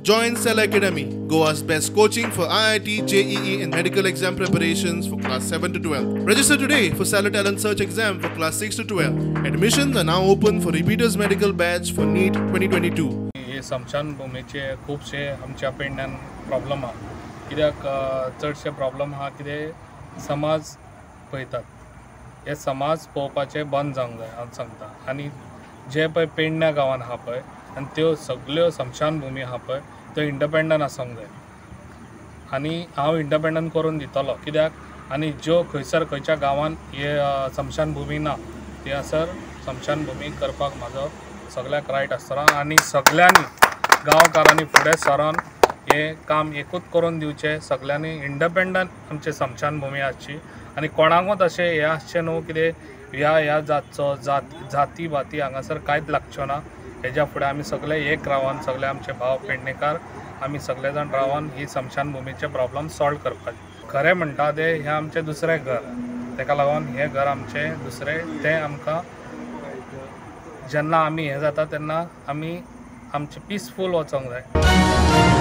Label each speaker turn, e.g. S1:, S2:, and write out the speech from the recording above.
S1: Join Cell Academy, Goa's best coaching for IIT, JEE and medical exam preparations for class 7 to 12. Register today for Cellar Talent Search exam for class 6 to 12. Admissions are now open for repeaters medical batch for NEET 2022.
S2: हे स्मशानभुमीचे खुबशे आमच्या पेडण्यान problem आहा. कित्याक चडशे problem आहा कितें समाज पळयतात, हे समाज पळोवपाचें बंद जावंक जाय हांव सांगता. आनी जे पळय पेडण्या गांवान आहा पळय आनी त्यो सगळ्यो स्मशानभुमी आहा पळय त्यो इंडिपेंडंट आसूंक जाय. आनी हांव इंडिपेंडंट करून दितलो कित्याक आनी ज्यो खंयसर खंयच्या गांवान हे स्मशानभुमी ना थंयसर स्मशानभुमी करपाक म्हाजो सगळ्याक रायट आसतलो. आनी सगळ्यांनी गांवकारांनी फुडें सरोन हें काम एकूच करून दिवचें. सगळ्यांनी इंडिपेंडंट आमची स्मशानभुमी आसची आनी कोणाकूच अशें हें आसचें न्हू कितें ह्या ह्या जातचो जाती भाती हांगासर कांयच लागच्यो ना. हेज्या फुडें आमी सगळे एक रावन सगळे आमचे भाव पेडणेकार आमी सगळे जाण रावन ही स्मशानभुमीचे प्रॉब्लम सॉल्व करपाचे. खरें म्हणटा तें हें आमचें दुसरें घर, तेका लागून हें घर आमचें दुसरें तें आमकां जेन्ना आमी हें जाता तेन्ना आमी आमचें पिसफूल वचोंक जाय.